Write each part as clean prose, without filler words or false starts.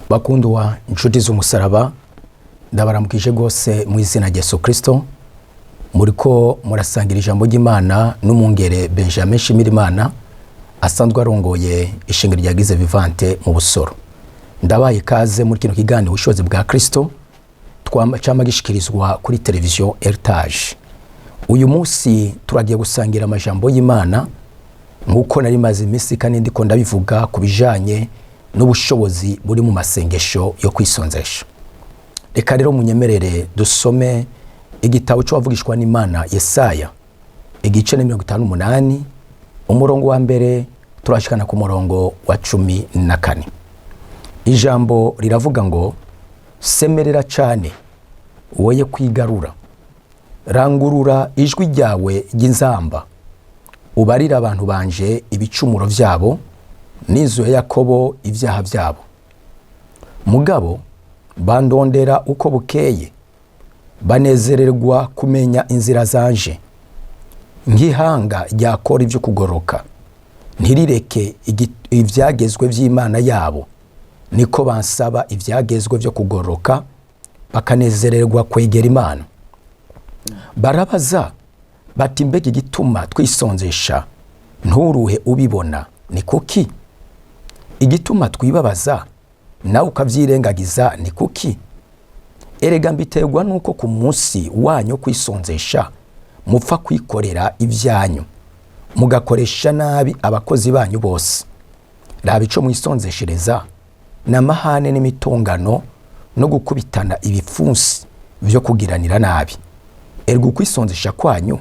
Bakundwa inshuti z'umusaraba, ndabaramukije rwose mu izina rya Yesu Kristo. Muriko murasangira ijambo ry'Imana n'umwungere Benjamin Shimirimana, asanzwe arongoye ishengero rya Eglise Vivante mu Busoro. Ndabaye ikaze muri kino kiganiro Ubushobozi bwa Kristo, cama gishikirizwa kuri televiziyo Heritage. Uyu munsi turagiye gusangira amajambo y'Imana, nk'uko nari maze iminsi kandi ndiko ndabivuga ku bijanye n'ubushobozi buri mu masengesho yo kwisonzesha. Reka rero munyemerere dusome igitabo c'uwavugishwa n'Imana Yesaya, igice ni 58, umurongo wa mbere turashikana ku murongo wa 14. Ijambo riravuga ngo: "Semerera cane, woye kwigarura, rangurura ijwi ryawe ry'inzamba, ubarire abantu banje ibicumuro vyabo, n'inzu ya Yakobo ibyaha byabo. Mugabo bandondera uko bukeye, banezererwa kumenya inzira zanje, nk'ihanga ryakora ibyo kugoroka, ntirireke ivyagezwe vy'Imana yabo. Niko bansaba ivyagezwe vyo kugoroka, bakanezererwa kwegera Imana. Barabaza bati: 'Mbega igituma twisonzesha nturuhe ubibona ni kuki? Igituma twibabaza nawe ukavyirengagiza ni kuki?' Erega mbiterwa nuko ku munsi wanyu wo kwisonzesha mupfa kwikorera ibyanyu, mugakoresha nabi abakozi banyu bose. Raba ico mwisonzeshereza: n'amahane n'imitongano no gukubitana ibipfunsi vyo kugiranira nabi. Erega ukwisonzesha kwanyu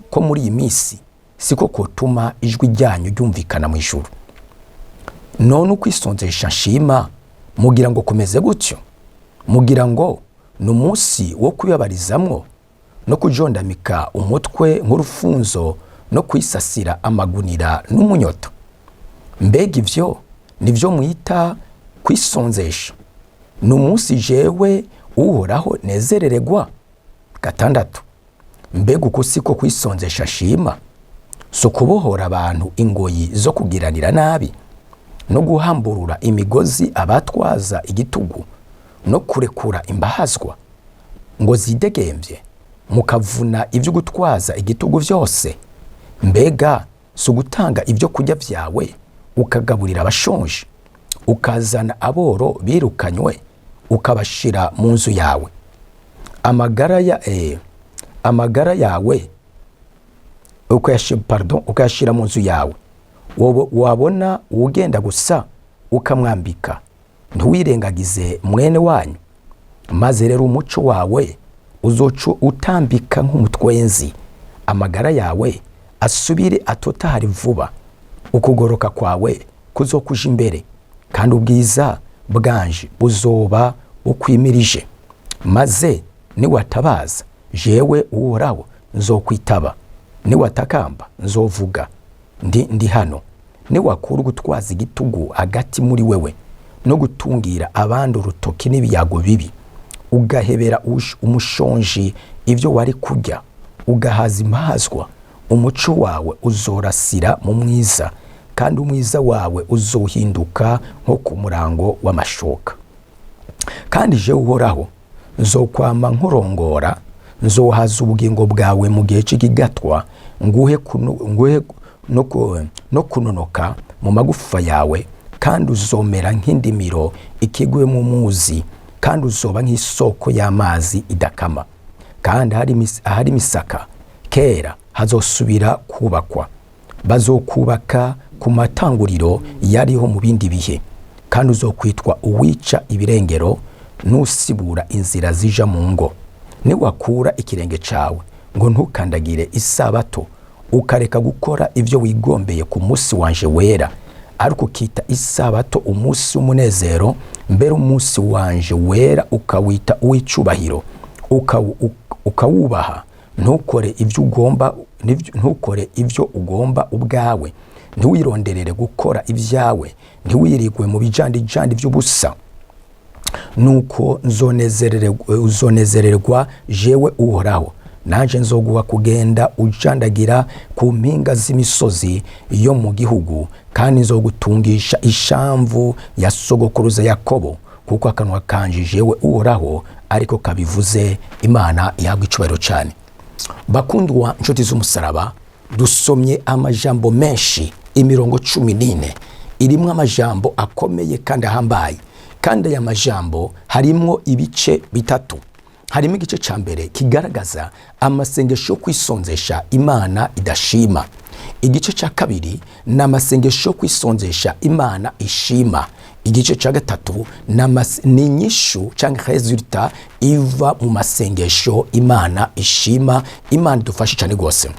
ko muri iyi minsi siko kotuma ijwi ryanyu ryumvikana mu ijuru. None ukwisonzesha nshima mugira ngo kumeze gutyo? Mugira ngo ni umunsi wo kwibabarizamwo no kujondamika umutwe nk'urufunzo no kwisasira amagunira n'umunyoto? Mbega ivyo nivyo mwita kwisonzesha? Ni umunsi jewe Uhoraho nezereregwa?" Gatandatu: "Mbega uko siko kwisonzesha nshima? Si ukubohora abantu ingoyi zo kugiranira nabi, no guhamburura imigozi abatwaza igitugu, no kurekura imbahazwa ngo zidegembye, mukavuna ibyo gutwaza igitugu byose? Mbega si ugutanga ibyo kurya byawe ukagaburira abashonje, ukazana aboro birukanywe ukabashira mu nzu yawe, amagara yawe pardon, ukayashira mu nzu yawe? Wabona uwugenda gusa ukamwambika, ntiwirengagize mwene wanyu. Maze rero umuco wawe uzoca utambika nk'umutwenzi, amagara yawe asubire atotahare vuba, ukugoroka kwawe kuzokuja imbere, kandi ubwiza bwanje buzoba bukwimirije. Maze niwatabaza, jewe Uhoraho nzokwitaba; niwatakamba, nzovuga ndi hano. Niwakura gutwaza igitugu hagati muri wewe, no gutungira abandi urutoki n'ibiyago bibi, ugahebera umushonji ibyo wari kurya, ugahaza impazwa, umuco wawe uzorasira mu mwiza, kandi umwiza wawe uzohinduka nko ku murango w'amashoka. Kandi jewe Uhoraho nzokwama nkurongora, nzohaza ubugingo bwawe mu gihe cy'ikigatwa, nguhe no kunonoka mu magufa yawe, kandi uzomera nk'indimiro ikiguwemo umuzi, kandi uzoba nk'isoko y'amazi idakama. Kandi ahari imisaka kera hazosubira kubakwa, bazokubaka ku matanguriro yariho mu bindi bihe, kandi uzokwitwa uwica ibirengero n'usibura inzira zija mu ngo. Niwakura ikirenge cawe ngo ntukandagire isabato, ukareka gukora ibyo wigombeye ku munsi wanje wera, ariko ukita isabato umunsi w'umunezero, mbere umunsi wanje wera ukawita uw'icubahiro, ukawubaha, ntukore ibyo ugomba ubwawe, ntiwironderere gukora ibyawe, ntiwirigwe mu bijandijandi by'ubusa, nuko uzonezererwa jewe Uhoraho, nanje nzoguha kugenda ujandagira ku mpinga z'imisozi yo mu gihugu, kandi nzogutungisha ishamvu ya sogokuruza Yakobo." Kuko akanwa kanje, jewe Uhoraho, ariko kabivuze. Imana ihabwa icubahiro cyane. Bakundwa inshuti z'umusaraba, dusomye amajambo menshi. Imirongo 14 irimwo amajambo akomeye kandi ahambaye, kandi aya majambo harimwo ibice bitatu. Harimo igice cya mbere kigaragaza amasengesho yo kwisonzesha Imana idashima. Igice cya kabiri ni amasengesho yo kwisonzesha Imana ishima. Igice cya gatatu ni inyishu cyangwa résultat iva mu masengesho Imana ishima. Imana idufashe cyane rwose.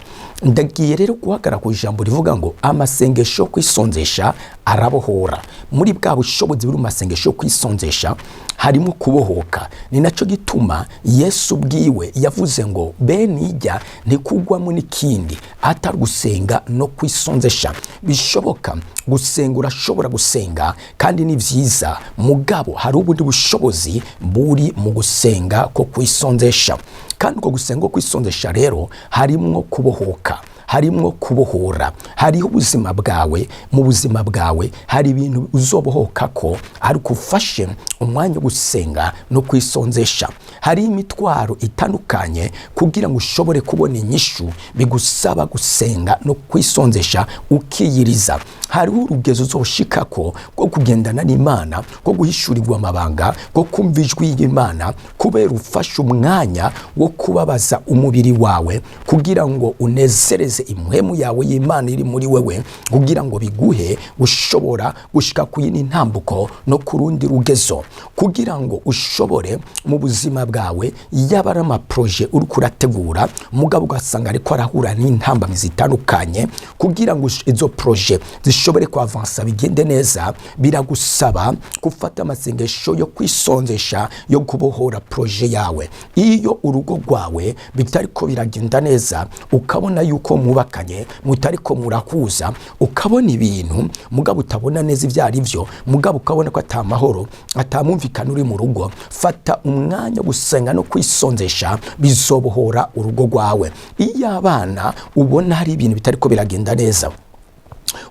Ndagiye rero guhagarara ku ijambo rivuga ngo amasengesho yo kwisonzesha arabohora. Muri bwa bushobozi buri mu masengesho yo kwisonzesha harimo kubohoka. Ni nacyo gituma Yesu ubwiwe yavuze ngo bene ijya ntikugwamo n'ikindi atari gusenga no kwisonzesha. Bishoboka gusenga, urashobora gusenga kandi ni byiza, mugabo hari ubundi bushobozi buri mu gusenga ko kwisonzesha. Kandi uko gusenga ko kwisonzesha rero harimwo kubohoka, harimwo kubohora. Hariho ubuzima bwawe, mu buzima bwawe hari ibintu uzobohoka ko ariko ufashe umwanya wo gusenga no kwisonzesha. Hari imitwaro itandukanye, kugira ngo ushobore kubona inyishu bigusaba gusenga no kwisonzesha, ukiyiriza. Hariho urugezo uzoshikako rwo kugendana n'Imana, rwo guhishurirwa amabanga, rwo kumva ijwi ry'Imana, kubera ufashe umwanya wo kubabaza umubiri wawe kugira ngo unezereze impwemu yawe y'Imana iri muri wewe, kugira ngo biguhe ushobora gushika ku yindi ntambuko no ku rundi rugezo, kugira ngo ushobore mu buzima bwawe, yaba ari amaprojets uri kurategura mugabo ugasanga ariko arahura n'intambamyi zitandukanye, kugira ngo izo projets zishobore kwavansa, bigende neza, biragusaba gufata amasengesho yo kwisonzesha yo kubohora projet yawe. Iyo urugo rwawe bitariko biragenda neza, ukabona yuko mwubakanye mutariko murahuza, ukabona ibintu mugabo utabona neza ibyo ari byo, mugabo ukabona ko ata mahoro, atamwumvikana uri mu rugo, fata umwanya wo gusenga no kwisonzesha, bizobohora urugo rwawe. Iyo abana ubona hari ibintu bitariko biragenda neza,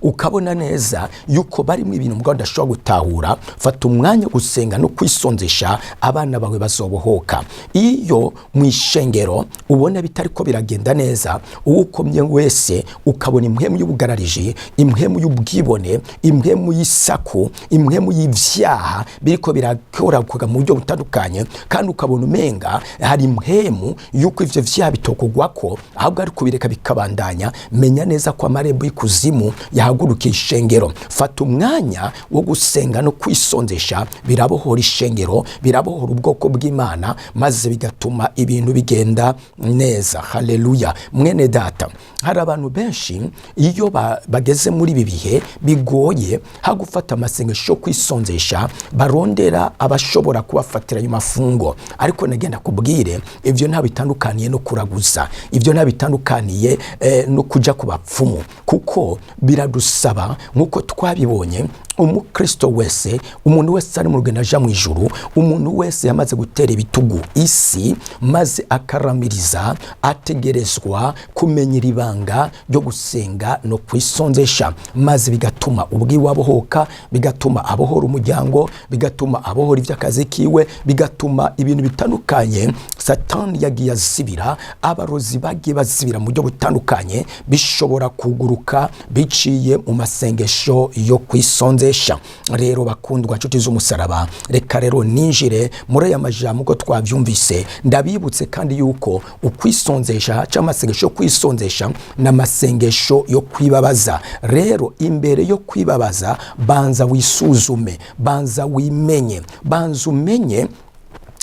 ukabona neza yuko barimo ibintu mugabo udashobora gutahura, fata umwanya wo gusenga no kwisonzesha, abana bawe bazobohoka. Iyo mu ishengero ubona bitariko biragenda neza, uwo ukomye wese ukabona impwemu y'ubugarariji, impwemu y'ubwibone, impwemu y'isaku, impwemu y'ivyaha biriko birakorakorwa mu buryo butandukanye, kandi ukabona umenga hari impwemu yuko ivyo vyaha bitokogwako, ahubwo ari kubireka bikabandanya, menya neza ko amarembo y'ikuzimu yahagurukiye ishengero. Fata umwanya wo gusenga no kwisonzesha, birabohora ishengero, birabohora ubwoko bw'Imana, maze bigatuma ibintu bigenda neza. Haleluya! Mwene data, hari abantu benshi iyo bageze muri ibi bihe bigoye, ha gufata amasengesho yo kwisonzesha barondera abashobora kubafatira ayo mafungo. Ariko nagenda kubwire, ivyo nta bitandukaniye no kuraguza, ivyo nta bitandukaniye no kuja ku bapfumu, kuko biradusaba, nk'uko twabibonye, umukristo wese, umuntu wese ari mu rugendo aja mu ijuru, umuntu wese yamaze gutera ibitugu isi maze akaramiriza, ategerezwa kumenya iri banga ryo gusenga no kwisonzesha, maze bigatuma ubwiwe abohoka, bigatuma abohora umuryango, bigatuma abohora iby'akazi kiwe, bigatuma ibintu bitandukanye Satani yagiye azibira, abarozi bagiye bazibira mu buryo butandukanye, bishobora kuguruka biciye mu masengesho yo kwisonzesha. Rero bakundwa nshuti z'umusaraba, reka rero ninjire muri aya majambo uko twabyumvise. Ndabibutse kandi yuko ukwisonzesha cyangwa amasengesho yo kwisonzesha n'amasengesho yo kwibabaza. Rero imbere yo kwibabaza, banza wisuzume, banza wimenye, banza umenye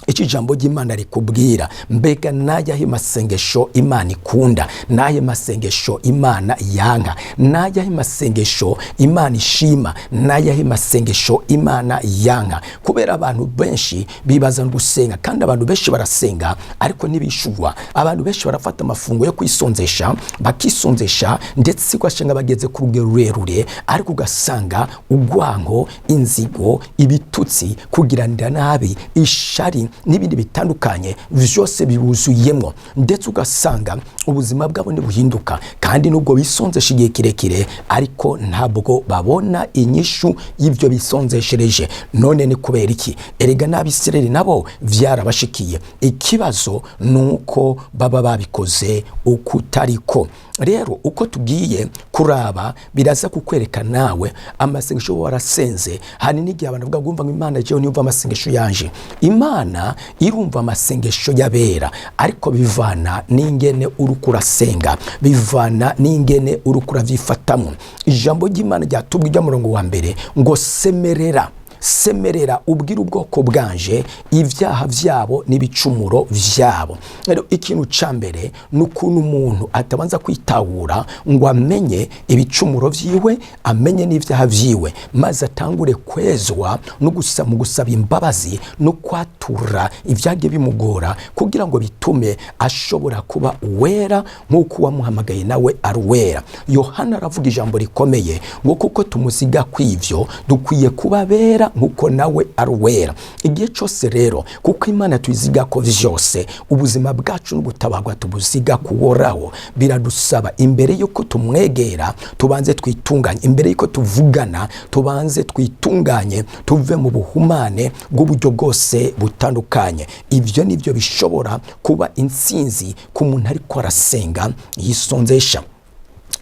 icyo ijambo ry'Imana rikubwira. Mbega n'ayahe masengesho Imana ikunda? N'ayahe masengesho Imana yanka? N'ayahe masengesho Imana ishima? N'ayahe masengesho Imana yanka? Kubera abantu benshi bibaza gusenga, kandi abantu benshi barasenga ariko ntibishurwa. Abantu benshi barafata amafungo yo kwisonzesha, bakisonzesha, ndetse ugasanga bageze ku rugero rurerure, ariko ugasanga urwango, inzigo, ibitutsi, kugiranira nabi, ishari. n'ibindi bitandukanye vyose bibuzuyemwo, ndetse ugasanga ubuzima bwabo ntibuhinduka. Kandi nubwo bisonzesha igihe kirekire, ariko ntabwo babona inyishu y'ivyo bisonzeshereje. None ni kubera iki? Erega n'Abisirayeli nabo vyarabashikiye. Ikibazo ni uko baba babikoze ukutariko. Rero uko tugiye kuraba biraza kukwereka nawe amasengesho warasenze. Hari n'igihe abantu bavuga ngo: "Umva, ngo Imana jewe ntiyumva amasengesho yanje." Imana irumva amasengesho y'abera, ariko bivana n'ingene uriko urasenga, bivana n'ingene uriko uravyifatamwo. Ijambo ry'Imana ryatubwiye murongo wa mbere ngo: "Semerera, semerera, ubwire ubwoko bwanje ibyaha byabo n'ibicumuro byabo." Rero ikintu ca mbere ni ukuntu umuntu atabanza kwitahura ngo amenye ibicumuro vyiwe, amenye n'ibyaha vyiwe, maze atangure kwezwa no gusa mu gusaba imbabazi no kwatura ibyagiye bimugora, kugira ngo bitume ashobora kuba uwera nk'uko uwamuhamagaye nawe ari uwera. Yohana aravuga ijambo rikomeye ngo: "Kuko tumuziga kw'ivyo, dukwiye kuba bera nk'uko nawe ari uwera." Igihe cyose rero, kuko Imana tuyiziga ko vyose, ubuzima bwacu n'ubutabarwa tubuziga kuworaho, biradusaba imbere yuko tumwegera tubanze twitunganye, imbere yuko tuvugana tubanze twitunganye, tuve mu buhumane bw'uburyo bwose butandukanye. Ibyo nibyo bishobora kuba intsinzi ku muntu ariko arasenga yisonzesha.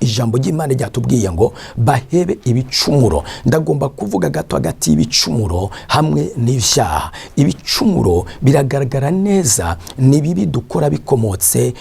Ijambo ry'Imana ryatubwiye ngo bahebe ibicumuro. Ndagomba kuvuga gato hagati y'ibicumuro hamwe n'ibyaha. Ibicumuro biragaragara neza, ni bibi dukora bikomotse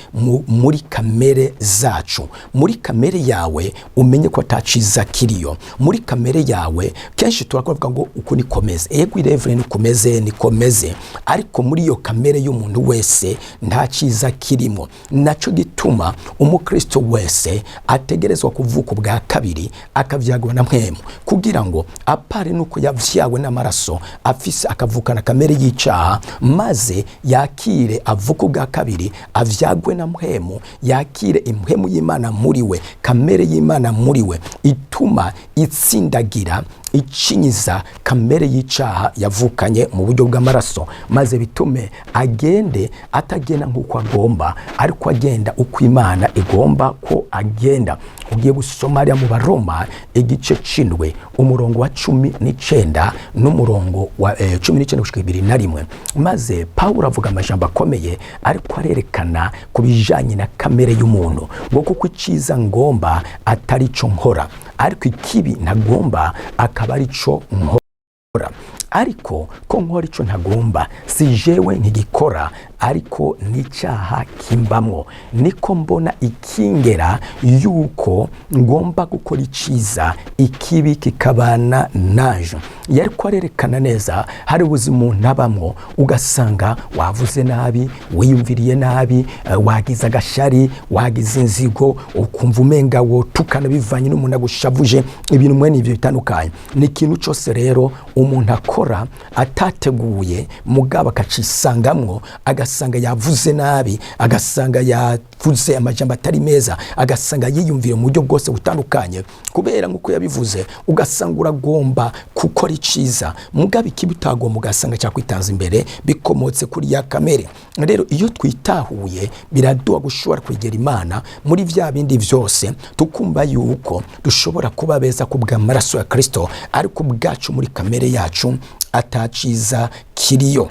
muri kamere zacu. Muri kamere yawe umenye ko ataciza kiriyo muri kamere yawe. Kenshi turakuvuga ngo uku nikomeze, ego irevure nikomeze, nikomeze, ariko muri iyo kamere y'umuntu wese nta cyiza kirimo. Nacyo gituma umukristo wese ategerezwa kuvuka ubwa kabiri, akavyagwa na Mpwemu, kugira ngo apare nuko yavyawe n'amaraso afise akavukana kamere y'icaha, maze yakire avuka ubwa kabiri, avyagwe na Mpwemu, yakire impwemu y'Imana muri we, kamere y'Imana muri we, ituma itsindagira, icinyiza kamere y'icaha yavukanye mu buryo bw'amaraso, maze bitume agende atagenda nk'uko agomba, ariko agenda uko Imana igomba ko agenda. Ugiye gusoma hariya mu Baroma igice c'indwi, umurongo wa 19 n'umurongo wa 19 gushika 21, maze Pawulo avuga amajambo akomeye, ariko arerekana ku bijanye na kamere y'umuntu ngo: "Kuko iciza ngomba atari co nkora, ariko ikibi ntagomba akaba ari co nkora. Ariko ko nkora ico ntagomba, si jewe nkigikora, ariko n'icyaha kimbamwo. Niko mbona ikingera yuko ngomba gukora iciza, ikibi kikabana naje." Yariko arerekana neza hari ubuzima umuntu abamwo, ugasanga wavuze nabi, wiyumviriye nabi, wagize agashari, wagize inzigo, ukumva umenga wotukana bivanye n'umuntu agushavuje, ibintu mwene ivyo bitandukanye. Ni ikintu cyose rero umuntu akora atateguye, mugabo akacisangamwo, agasanga yavuze nabi, agasanga yavuze amajambo atari meza, agasanga yiyumvire mu buryo bwose butandukanye. Kubera nk'uko yabivuze, ugasanga uragomba gukora iciza, mugabo ikibi utagomba ugasanga cyakwitanza imbere, bikomotse kuri ya kamere. Rero iyo twitahuye biraduha gushobora kwegera Imana muri vya bindi vyose, tukumva yuko dushobora kuba beza ku bw'amaraso ya Kristo, ariko ubwacu muri kamere yacu ataciza kiriyo.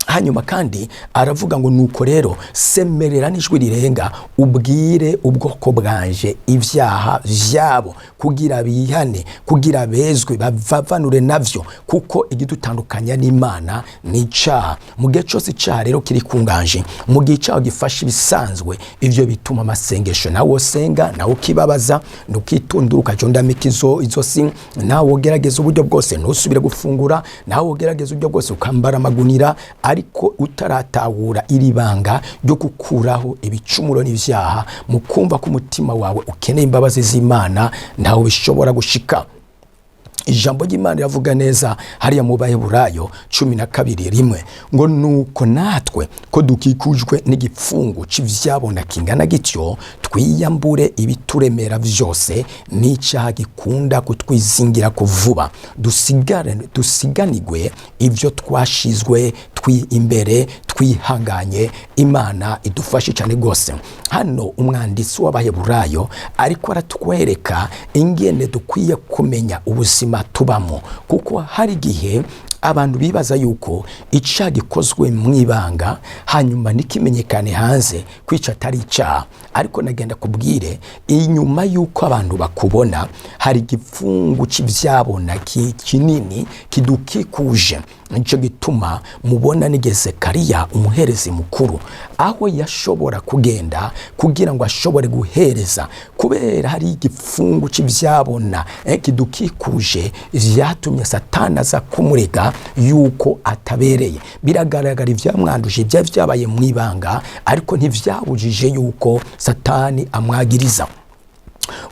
Hanyuma kandi aravuga ngo: "Nuko rero semerera n'ijwi rirenga, ubwire ubwoko bwanje ibyaha vyabo, kugira bihane, kugira bezwe, bavavanure navyo, kuko igidutandukanya n'Imana ni icaha." Mu gihe cose icaha rero kiri kunganje, mu gihe icaha gifashe ibisanzwe, ivyo bituma amasengesho nawe usenga nawe ukibabaza, nukitundura, ukajondamika izosi, nawe ugerageza uburyo bwose ntusubire gufungura, nawe ugerageza uburyo bwose ukambara amagunira, ariko utaratahura iri banga ryo gukuraho ibicumuro n'ivyaha, mu kumva ko umutima wawe ukeneye imbabazi z'Imana, ntawe bishobora gushika. Ijambo ry'Imana riravuga neza hariya mu Baheburayo 12:1 ngo: "Nuko natwe ko dukikujwe n'igipfungu c'ivyabona kingana gityo, twiyambure ibituremera vyose n'icyaha gikunda kutwizingira kuvuba, dusigare dusiganigwe ivyo twashizwe twi imbere twihanganye." Imana idufashe cyane rwose. Hano umwanditsi w'Abaheburayo ariko aratwereka ingene dukwiye kumenya ubuzima tubamo, kuko hari igihe abantu bibaza yuko icyaha gikozwe mu ibanga hanyuma ntikimenyekane hanze kwica atari icyaha. Ariko nagenda kubwire, inyuma yuko abantu bakubona hari igipfungu cy'ibyabona kinini kidukikuje. Nicyo gituma mubona nigeze Kariya umuherezi mukuru aho yashobora kugenda kugira ngo ashobore guhereza, kubera hari igipfungu cy'ibyabona kidukikuje, vyatumye Satani aza kumurega yuko atabereye. Biragaragara ivyamwanduje byari byabaye mu ibanga, ariko ntivyabujije yuko Satani amwagiriza.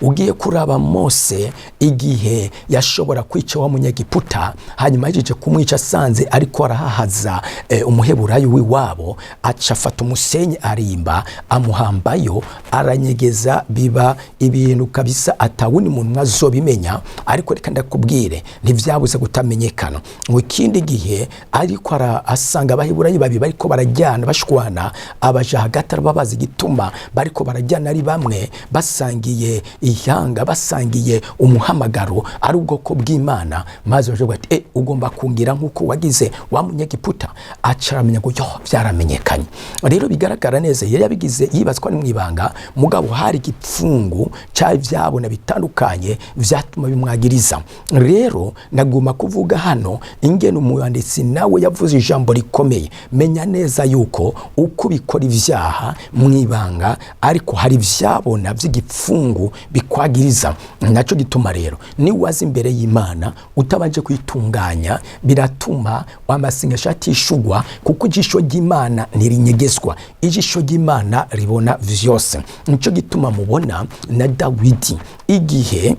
Ugiye kuraba Mose, igihe yashobora kwica wa Munyegiputa, hanyuma yahejeje kumwica asanze ariko arahahaza Umuheburayo w'iwabo, aca afata umusenyi arimba amuhambayo, aranyegeza, biba ibintu kabisa atawundi muntu azobimenya. Ariko reka ndakubwire, ntivyabuze kutamenyekana. Ngo ikindi gihe ariko asanga Abaheburayo babiri bariko barajyana bashwana, abaja hagati arababaza igituma bariko barajyana ari bamwe, basangiye ihanga, basangiye umuhamagaro, ari ubwoko bw'Imana. Maze baje bati: "Ugomba kungira nk'uko wagize wa Munyegiputa." Aca aramenya ngo yo byaramenyekanye. Rero bigaragara neza yari yabigize yibazwa ni mu ibanga, mugabo hari igipfungu cyari byabona bitandukanye vyatuma bimwagiriza. Rero naguma kuvuga hano ingene umwanditsi nawe yavuze ijambo rikomeye: menya neza yuko uko ubikora ivyaha mu ibanga, ariko hari ivyabona vy'igipfungu bikwagiriza. Nacyo gituma rero niwaza imbere y'Imana utabanje kwitunganya, biratuma amasengesho atishugwa, kuko ijisho ry'Imana ntirinyegezwa, ijisho ry'Imana ribona vyose. Nico gituma mubona na Dawidi igihe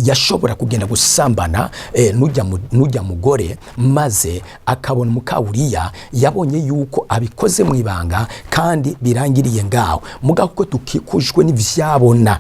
yashobora kugenda gusambana nujya mugore, maze akabona mukawuriya, yabonye yuko abikoze mu ibanga kandi birangiriye ngaho. Mugabo kuko dukikujwe n'ivyabona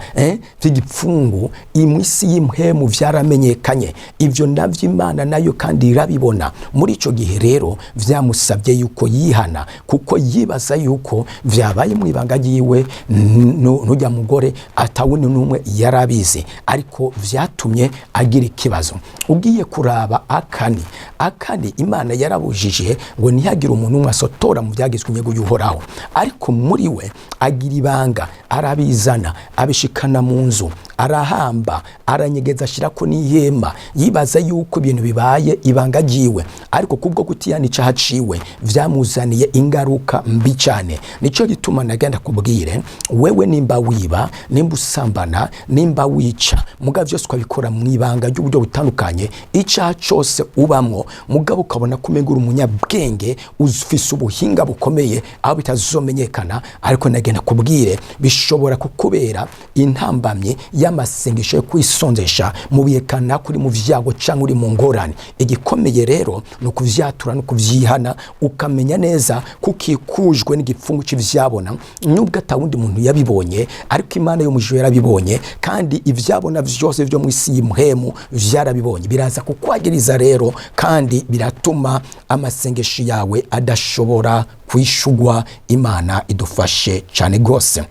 vy'igipfungu imwisi y'impwemu, vyaramenyekanye ivyo navyo, Imana nayo kandi irabibona. Muri ico gihe rero vyamusabye yuko yihana, kuko yibaza yuko vyabaye mu ibanga ryiwe nujya mugore atawundi n'umwe yarabizi, ariko vyatumye agira ikibazo. Ugiye kuraba Akani, Akani Imana yarabujije ngo ntihagire umuntu umwe asotora mu byagizwe inyego y'Uhoraho, ariko muri we agira ibanga, arabizana, abishikana mu nzu, arahamba, aranyegeza, ashirako n'ihema, yibaza yuko ibintu bibaye ibanga ryiwe. Ariko kubwo kutihana icaha ciwe vyamuzaniye ingaruka mbi cyane. Nico gituma nagenda kubwire wewe, nimba wiba, nimba usambana, nimba wica, mugabo vyose ukabikora mu ibanga ry'uburyo butandukanye, icaha cose ubamwo, mugabo ukabona ko umenga uri umunyabwenge, ufise ubuhinga bukomeye aho bitazomenyekana, ariko nagenda kubwire bishobora kukubera intambamyi y'amasengesho yo kwisonzesha mu bihe kanaka uri mu vyago canke uri mu ngorane. Igikomeye rero ni ukuvyatura no kuvyihana, ukamenya neza ko ukikujwe n'igipfungu c'ivyabona, nubwo atawundi muntu yabibonye, ariko Imana yo mu ijuru yarabibonye, kandi ivyabona vyose vyo mu isi y'impwemu vyarabibonye. Biraza kukwagiriza rero, kandi biratuma amasengesho yawe adashobora kwishugwa. Imana idufashe cyane rwose.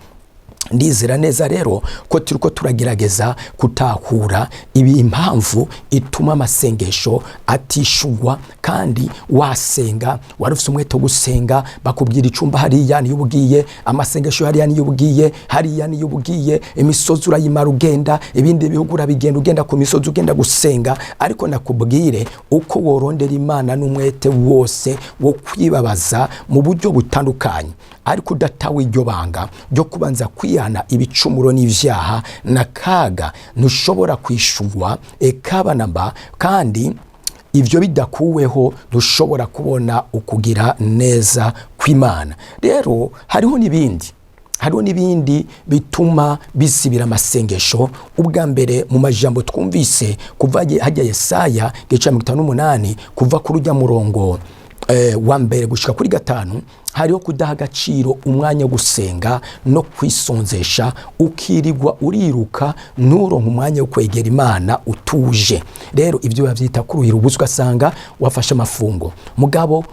Ndizera neza rero ko turiko turagerageza gutahura ibi, impamvu ituma amasengesho atishugwa kandi wasenga, wari ufise umwete wo gusenga. Bakubwira icumba hariya niyo ubugiye, amasengesho hariya niyo ubugiye, hariya niyo ubugiye, imisozi urayimara ugenda, ibindi bihugu urabigenda, ugenda ku misozi, ugenda gusenga. Ariko nakubwire, uko worondera Imana n'umwete wose wo kwibabaza mu buryo butandukanye, ariko udatawe iryo banga ryo kubanza kwihana ibicumuro n'ivyaha na kaga, ntushobora kwishurwa ekaba namba. Kandi ivyo bidakuweho ntushobora kubona ukugira neza kw'Imana. Rero hariho n'ibindi. Hariho n'ibindi bituma bisibira amasengesho. Ubwa mbere, mu majambo twumvise kuva hajya Yesaya gice 58, kuva kuri ujya murongo wa mbere gushika kuri 5, hariho kudaha agaciro umwanya wo gusenga no kwisonzesha, ukirirwa uriruka, nturonke umwanya wo kwegera Imana utuje. Rero ibyo babyita kuruhira ubusa. Ugasanga wafashe amafungo, mugabo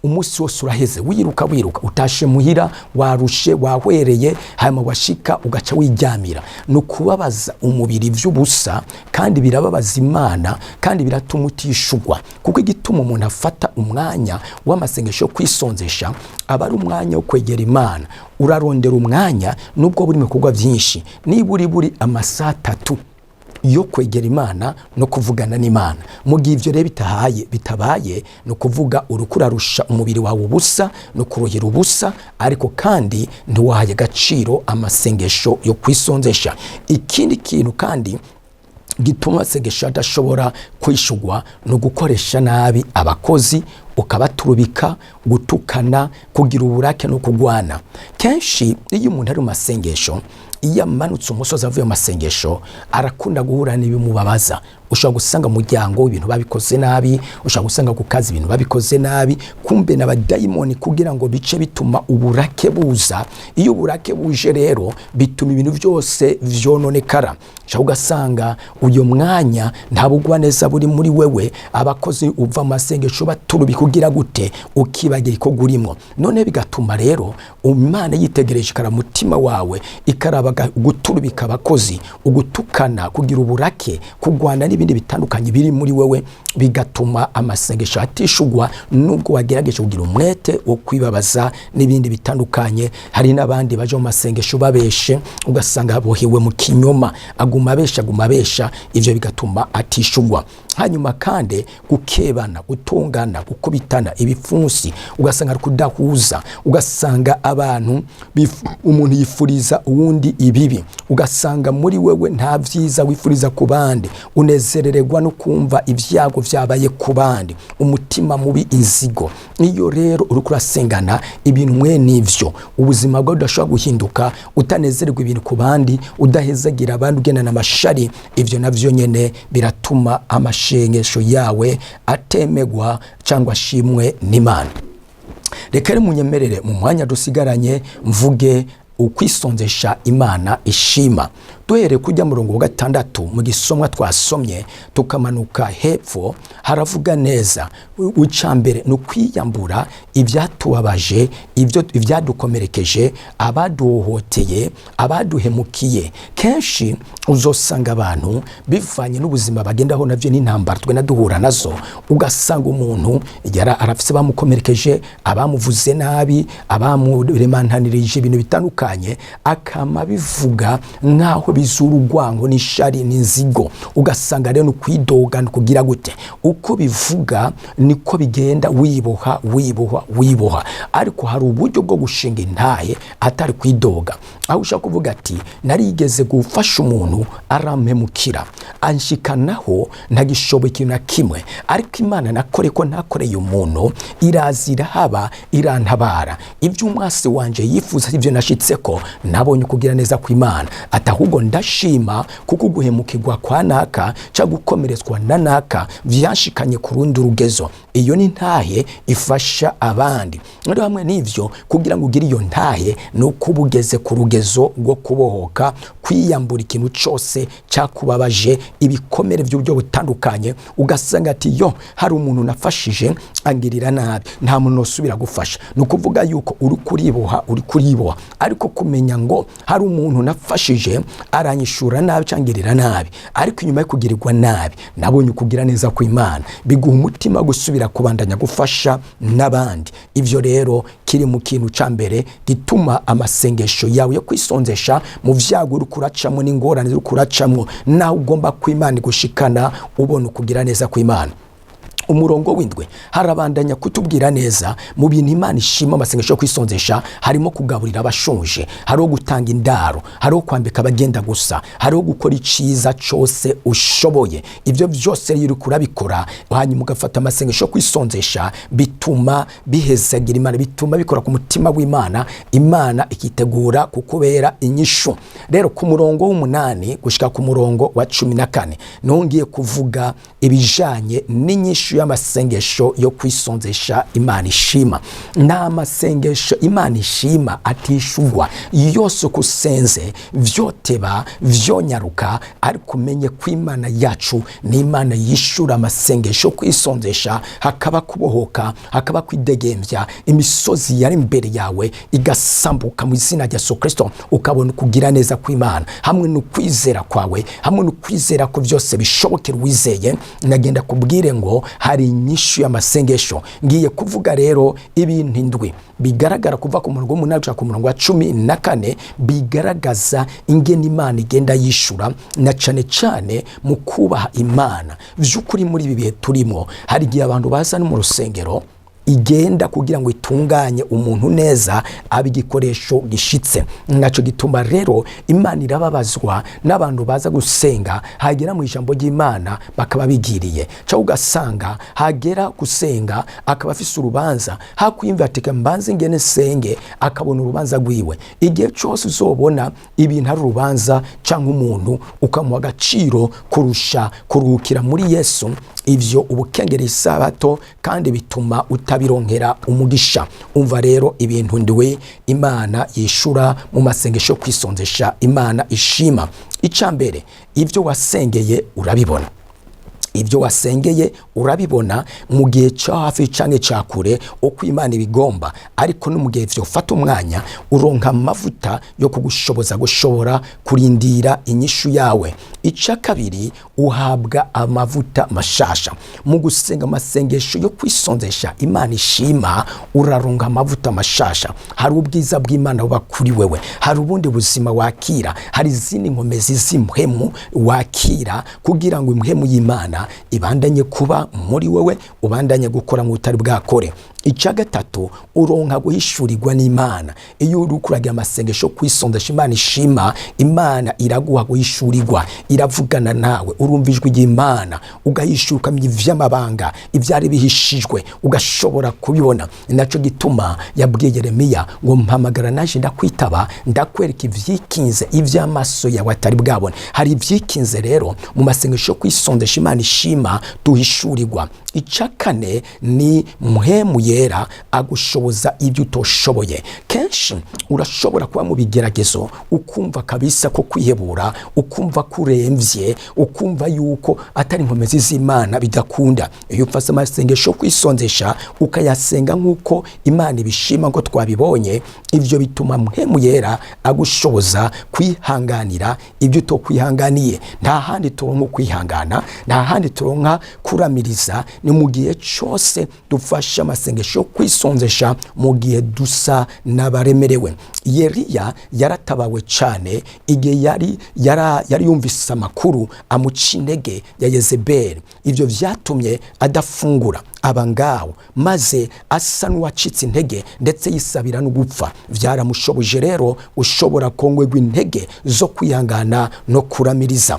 umunsi wose uraheze wiruka wiruka, utashe muhira warushe, wahwereye, hanyuma washika ugaca wiryamira. Ni ukubabaza umubiri vy'ubusa, kandi birababaza Imana, kandi biratuma utishugwa, kuko igituma umuntu afata umwanya w'amasengesho yo kwisonzesha aba ari umwanya wo kwegera Imana. Urarondera umwanya, nubwo buri mu bikorwa byinshi, niba uri buri amasaha 3 yo kwegera Imana no kuvugana n'Imana. Mu gihe ivyo rero bitahaye, bitabaye, ni ukuvuga uriko urarusha umubiri wawe ubusa, no kuruhira ubusa, ariko kandi ntiwahaye agaciro amasengesho yo kwisonzesha. Ikindi kintu kandi gituma amasengesho adashobora kwishugwa ni ugukoresha nabi abakozi, ukabaturubika, gutukana, kugira uburake no kugwana. Kenshi iyo umuntu ari mu masengesho, iyo amanutse umusozi avuye mu masengesho, arakunda guhura n'ibimubabaza. Ushobora gusanga mu muryango ibintu babikoze nabi, ushobora gusanga ku kazi ibintu babikoze nabi, kumbe n'abadayimoni, kugira ngo bice bituma uburake buza. Iyo uburake buje rero, bituma ibintu byose vyononekara. Ushobora ugasanga uyu mwanya nta bugwaneza buri muri wewe, abakozi uva mu masengesho baturubika, ugira gute, ukibagira ikorwa urimo. None bigatuma rero Imana yitegereje ikara mutima wawe, ikaraba guturubika abakozi, ugutukana, kugira uburake, kugwana n'ibindi bitandukanye biri muri wewe, bigatuma amasengesho atishugwa, nubwo wagerageje kugira umwete wo kwibabaza n'ibindi bitandukanye. Hari n'abandi baje mu masengesho babeshe, ugasanga bohewe mu kinyoma, aguma abesha, aguma abesha, ivyo bigatuma atishugwa. Hanyuma kandi gukebana, gutongana, gukubitana ibipfunsi, ugasanga ari kudahuza, ugasanga abantu umuntu yifuriza uwundi ibibi, ugasanga muri wewe nta vyiza wifuriza ku bandi, unezerererwa no kumva ibyago vyabaye ku bandi, umutima mubi, inzigo. Iyo rero uriko urasengana ibintu mwene ivyo, ubuzima bwawe budashobora guhinduka, utanezererwa ibintu ku bandi, udahezagira abandi, ugendana amashari, ivyo navyo nyene biratuma amashengesho yawe atemegwa cyangwa ashimwe n'Imana. Reka rero munyemerere mu mwanya dusigaranye mvuge ukwisonzesha Imana ishima. Duhereye kujya murongo wa 6 mu gisomwa twasomye, tukamanuka hepfo, haravuga neza. Uca mbere ni ukwiyambura ibyatubabaje, ibyo ibyadukomerekeje, abaduhohoteye, abaduhemukiye. Kenshi uzosanga abantu bivanye n'ubuzima bagendaho navyo n'intambara twe duhura nazo, ugasanga umuntu yara arafise bamukomerekeje, abamuvuze nabi, abamuremantanirije ibintu bitandukanye, akama bivuga nk'aho bizura urwango n'ishari n'inzigo. Ugasanga rero ni ukwidoga, ni ukugira gute, uko bivuga niko bigenda, wiboha, wiboha, wiboha. Ariko hari uburyo bwo gushinga intahe atari kwidoga, aho ushaka kuvuga ati: "Narigeze gufasha umuntu arampemukira, anshikanaho ntagishoboye ikintu na kimwe, ariko Imana nakore ko ntakoreye umuntu iraza irahaba, irantabara. Ibyo umwasi wanje yifuza ibyo nashitseko, nabonye ukugira neza kw'Imana." Ati: "Ahubwo ndashima kuko guhemukirwa kwa naka cyangwa gukomeretswa na naka vyanshikanye ku rundi rugezo." Iyo ni ntahe ifasha abandi. Rero hamwe n'ivyo, kugira ngo ugire iyo ntahe ni uko uba ugeze ku rugezo rwo kubohoka, kwiyambura ikintu cose cyakubabaje, ibikomere by'uburyo butandukanye. Ugasanga ati: "Yo, hari umuntu nafashije angirira nabi, nta muntu nosubira gufasha." Ni ukuvuga yuko uri kuriboha, uri kuriboha. Ariko kumenya ngo hari umuntu nafashije aranyishura nabi cyangwa angirira nabi, ariko inyuma yo kugirirwa nabi nabonye ukugira neza kw'Imana, biguha umutima gusubira kubandanya gufasha n'abandi. Ivyo rero kiri mu kintu ca mbere gituma amasengesho yawe yo kwisonzesha mu vyago uri kuracamwo n'ingorane uri kuracamwo, nawe ugomba kw'Imana gushikana, ubona ukugira neza kw'Imana. Umurongo w'indwi harabandanya kutubwira neza mu bintu Imana ishima amasengesho yo kwisonzesha: harimo kugaburira abashonje, hariho gutanga indaro, hariho kwambika abagenda gusa, hariho gukora iciza cose ushoboye. Ibyo byose rero uriko urabikora, hanyuma ugafata amasengesho yo kwisonzesha, bituma bihezagira Imana, bituma bikora ku mutima w'Imana, Imana ikitegura kukubera inyishu. Rero ku murongo w'umunani gushika ku murongo wa 14 nongeye kuvuga ibijanye n'inyishu y'amasengesho yo kwisonzesha Imana ishima. Nta masengesho Imana ishima atishugwa. Yose uko usenze, vyoteba, vyonyaruka, ariko umenye ko Imana yacu ni Imana yishura amasengesho yo kwisonzesha, hakaba kubohoka, hakaba kwidegembya, imisozi yari imbere yawe igasambuka mu izina rya Yesu Kristo, ukabona ukugira neza kw'Imana hamwe n'ukwizera kwawe, hamwe n'ukwizera ko byose bishobokera uwizeye. Nagenda kubwire ngo hari inyishu y'amasengesho. Ngiye kuvuga rero ibintu indwi bigaragara kuva ku murongo w'umunani gushika ku murongo wa 14, bigaragaza ingene Imana igenda yishura, na cane cane mu kubaha Imana vy'ukuri. Muri ibi bihe turimo, hari igihe abantu baza no mu rusengero igenda kugira ngo itunganye umuntu neza, abe igikoresho gishitse. Naco gituma rero Imana irababazwa n'abantu baza gusenga, hagera mu ijambo ry'Imana bakaba bigiriye, cyangwa ugasanga hagera gusenga akaba afise urubanza, hakwiyumvira ati mbanze ngene senge, akabona urubanza rwiwe. Igihe cyose uzobona ibintu ari urubanza cyangwa umuntu ukamuha agaciro kurusha kuruhukira muri Yesu, ivyo ubukengera isabato kandi bituma utabironkera umugisha. Umva rero ibintu ndiwe Imana yishura mu masengesho yo kwisonzesha Imana ishima. Ica mbere, ibyo wasengeye urabibona. Ibyo wasengeye urabibona mu gihe cyo hafi canke ca kure, uko Imana ibigomba, ariko no mu gihe vyofata umwanya, uronka amavuta yo kugushoboza gushobora kurindira inyishu yawe. Ica kabiri, uhabwa amavuta mashasha. Mu gusenga amasengesho yo kwisonzesha Imana ishima, uraronka amavuta mashasha. Hari ubwiza bw'Imana buba kuri wewe, hari ubundi buzima wakira, hari izindi nkomezi z'impwemu wakira kugira ngo impwemu y'Imana ibandanye kuba muri wewe, ubandanye gukora mu butari bwakore. Icya gatatu, uronka guhishurirwa n'Imana. Iyo uri kuragira amasengesho kwisondesha Imana ishima, Imana iraguha guhishurirwa, iravugana nawe, urumva ijwi ry'Imana, ugahishura, ukamenya ivy'amabanga, ivyari bihishijwe ugashobora kubibona. Naco gituma yabwiye Yeremiya ngo: "Mpamagara naje ndakwitaba, ndakwereka ivyikinze, ivy'amaso yawe atari bwabone." Hari ivyikinze rero mu masengesho yo kwisondesha Imana ishima duhishurirwa. Icya kane ni Mpwemu Yera agushoboza ibyo utoshoboye. Kenshi urashobora kuba mu bigeragezo, ukumva kabisa ko kwihebura, ukumva ko uremvye, ukumva yuko atari inkomezi z'Imana bidakunda. Iyo ufase amasengesho yo kwisonzesha, ukayasenga nk'uko Imana ibishima, ngo twabibonye, ivyo bituma Mpwemu Yera agushoboza kwihanganira ibyo utokwihanganiye. Nta handi turonka kwihangana, nta handi turonka kuramiriza, ni mu gihe cyose dufashe amasengesho yo kwisonzesha, mu gihe dusa n'abaremerewe. Yeriya yaratabawe cyane igihe yari yumvise amakuru amuca intege ya Yezebeli. Ibyo vyatumye adafungura, aba ngaho, maze asa n'uwacitse intege, ndetse yisabira no gupfa. Vyaramushoboje rero ushobora kongwegwa intege zo kwihangana no kuramiriza.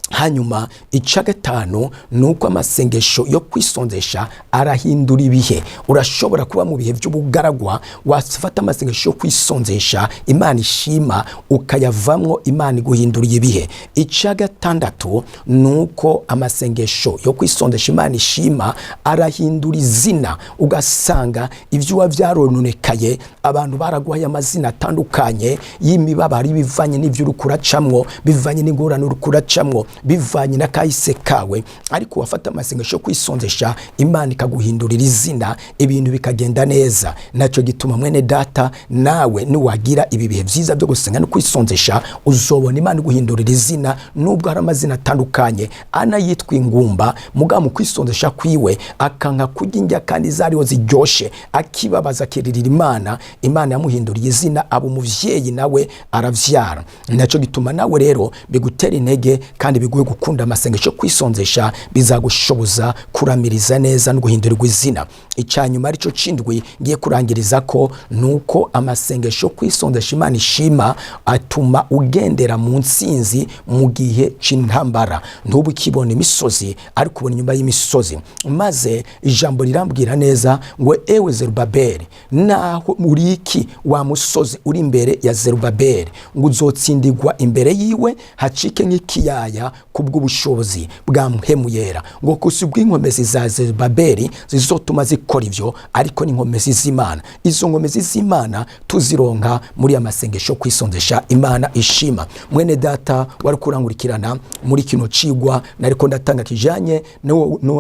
Hanyuma icya gatanu ni uko amasengesho yo kwisonzesha arahindura ibihe. Urashobora kuba mu bihe by'ubugaragwa, wafata amasengesho yo kwisonzesha Imana ishima, ukayavamwo Imana iguhinduriye ibihe. Icya gatandatu ni uko amasengesho yo kwisonzesha Imana ishima arahindura izina, ugasanga ibyo uba byarononekaye, abantu baraguhaye amazina atandukanye y'imibabaro bivanye n'ibyo uri kuracamwo, bivanye n'ingorane uri kuracamwo, bivanye na kahise kawe, ariko wafata amasengesho yo kwisonzesha, Imana ikaguhindurira izina, ibintu bikagenda neza. Nacyo gituma, mwene data, nawe niwagira ibi bihe byiza byo gusenga no kwisonzesha, uzobona Imana iguhindurira izina, nubwo hari amazina atandukanye. Ana yitwa ingumba, mugabo mu kwisonzesha kwiwe akanka kurya indya kandi zariho ziryoshe, akibabaza, akiririra Imana, Imana yamuhinduriye izina, aba umuvyeyi, nawe aravyara. Nacyo gituma nawe rero bigutera intege kandi biguhe gukunda amasengesho. Kwisonzesha bizagushoboza kuramiriza neza no guhindurirwa izina. Icyanyuma, aricyo cindwi ngiye kurangiriza ko, nuko amasengesho kwisonzesha Imana ishima atuma ugendera mu ntsinzi mu gihe c'intambara. Ntubu ukibona imisozi, ariko ubona inyuma y'imisozi. Maze ijambo rirambwira neza ngo: "Ewe Zerubabeli, naho uri iki, wa musozi uri imbere ya Zerubabeli, ngo uzotsindigwa imbere yiwe, hacike nk'ikiyaya kubw'ubushobozi bwa Mpwemu Yera." Ngo kusi bw'inkomezi za Zerubabeli zizotuma zikora ivyo, ariko n'inkomezi z'Imana. Izo nkomezi z'Imana tuzironka muri ya masengesho kwisonzesha Imana ishima. Mwene data wari kurangurikirana muri kino cigwa nariko ndatanga kijanye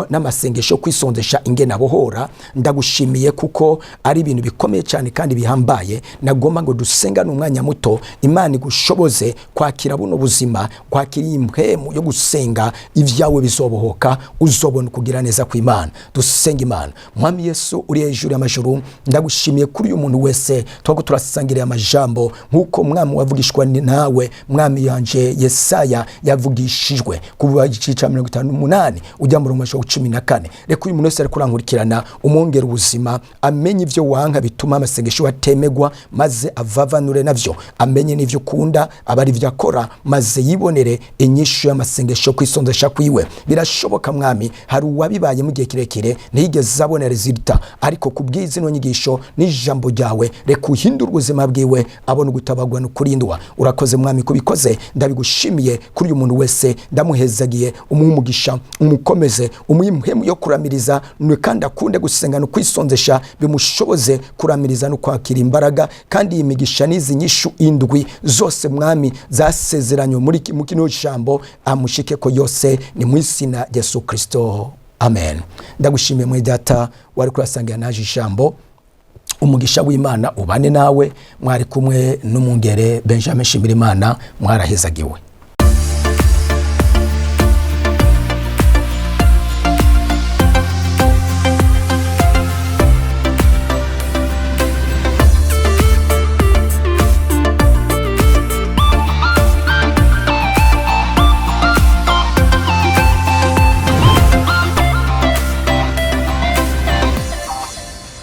n'amasengesho kwisonzesha ingene abohora, ndagushimiye kuko ari ibintu bikomeye cyane kandi bihambaye. Nagomba ngo dusengane umwanya muto, Imana igushoboze kwakira buno buzima, kwakira iyi mpwemu yo gusenga. Ibyawe bizobohoka, uzobona kugira neza kw'Imana. Dusenga Imana. Mwami Yesu uri hejuru y'amajuru, ndagushimiye kuri uyu muntu wese twako turasangiriye amajambo, nk'uko mwami wavugishwa nawe, mwami yanje Yesaya yavugishijwe kuva igice cya 58 ujya mu murongo wa 14. Reka uyu muntu wese ari kurankurikirana umwongera ubuzima, amenye ibyo wanka bituma amasengesho atemegwa, maze avavanure navyo, amenye n'ivyo ukunda aba ari byo akora, maze yibonere inyishu y'amasengesho kwisonzesha kwiwe. Birashoboka mwami, hari uwabibaye mu gihe kirekire ntiyigeze abona résultat, ariko ku bw'izino nyigisho n'ijambo ryawe, reka uhindure ubuzima bwiwe, abone ugutabagwa no kurindwa. Urakoze mwami kubikoze, ndabigushimiye. Kuri uyu muntu wese ndamuhezagiye, umuhe umugisha, umukomeze, umuhe impwemu yo kuramiriza kandi akunde gusenga no kwisonzesha, bimushoboze kuramiriza no kwakira imbaraga. Kandi iyi migisha n'izi nyishu indwi zose mwami zasezeranywe muri mu kino jambo amushike ko yose, ni mu izina rya Yesu Kristo, amen. Ndagushimiye muri data wari kurasangira naje ijambo. Umugisha w'Imana ubane nawe. Mwari kumwe n'umwungere Benjamin Shimirimana. Mwarahezagiwe.